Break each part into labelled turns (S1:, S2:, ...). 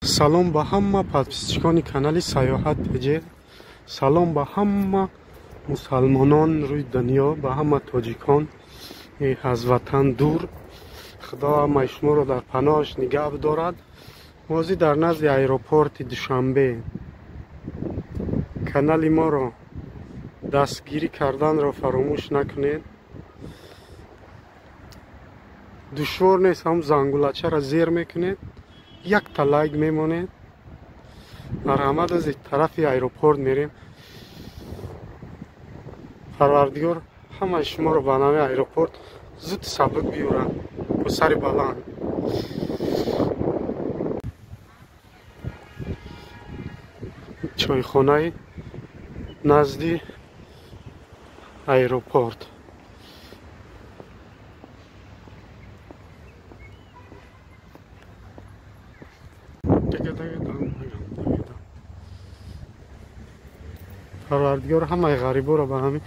S1: Салом ба ҳама подписчикони канали Саёҳат ТЖ. Салом ба ҳама мусалмонон рӯи дунё, ба ҳама тоҷикон аз ватан дур. Худо ҳамаи шуморо дар паноҳаш нигаҳ бидорад. Мо дар назди аэропорти Душанбе. Канали моро дастгирӣ карданро фаромӯш накунед. Душвор нест, ҳам зангулачаро зер мекунед, якта лайк мемонед. Марҳамат, аз тарафи аэропорт мерем. Парвардигор ҳамаи шуморо ба нави аэропорт зуд сабук биёрад, бо сари баланд. Чойхонаи назди аэропорт. Парвардигор ҳамаи ғариборо ба ҳамин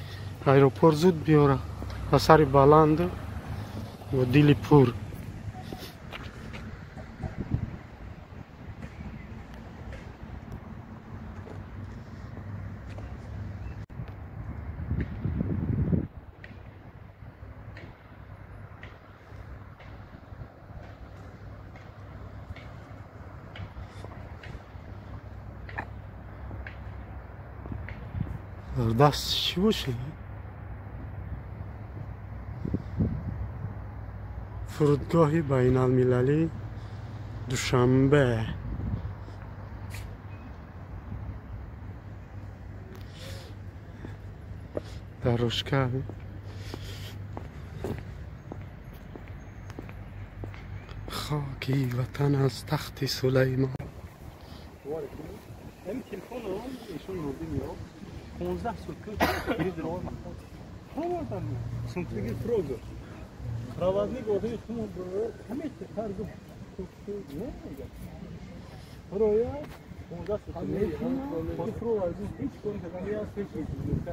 S1: аэропорт зуд биёра, ба сари баланду бо дили пур. Даст чӣ бошад? Фурудгоҳи байналмилалии Душанбе. Дорожка. Хоки ватан аз тахти Сулаймон.
S2: 15 суткы передавал. Сунтриги фрозер. Проводник одами хумон буд. Ҳамаи тарзу не мегӯяд. Роя 15 суткы. Фрозер ҳеҷ кор кардан я ҳеҷ нукта.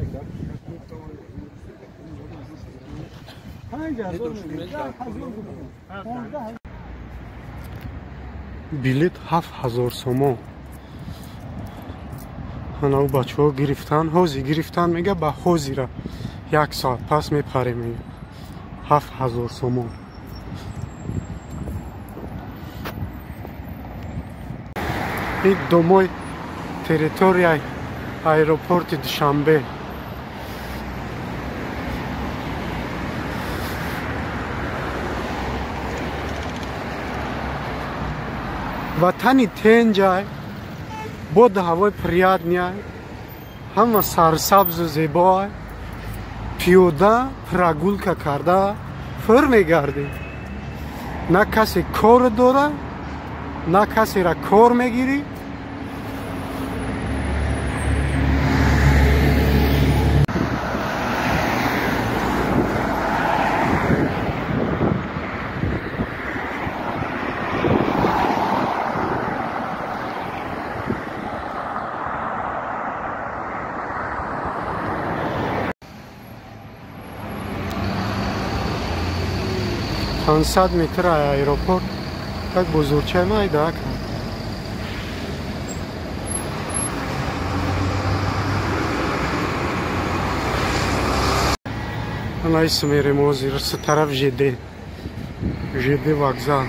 S2: 5000 15.
S1: Билет 7000 сомон. Ана бачаҳо гирифтан, ҳозир гирифтан мега, ба ҳозира як соат пас мепарем мега. 7000 сомон. Ин домои территорияи аэропорти Душанбе. Ватани тенҷай, боду ҳавои приятный, ҳама сарсабзу зебоай. Пиёда прогулка карда фир мегардем. На касе кор дора, на касера кор мегирӣ. Пансад метр аэропорт як бузургчаи майда. Ана ис мерем ҳозир с тараф ЖД. ЖД вокзал.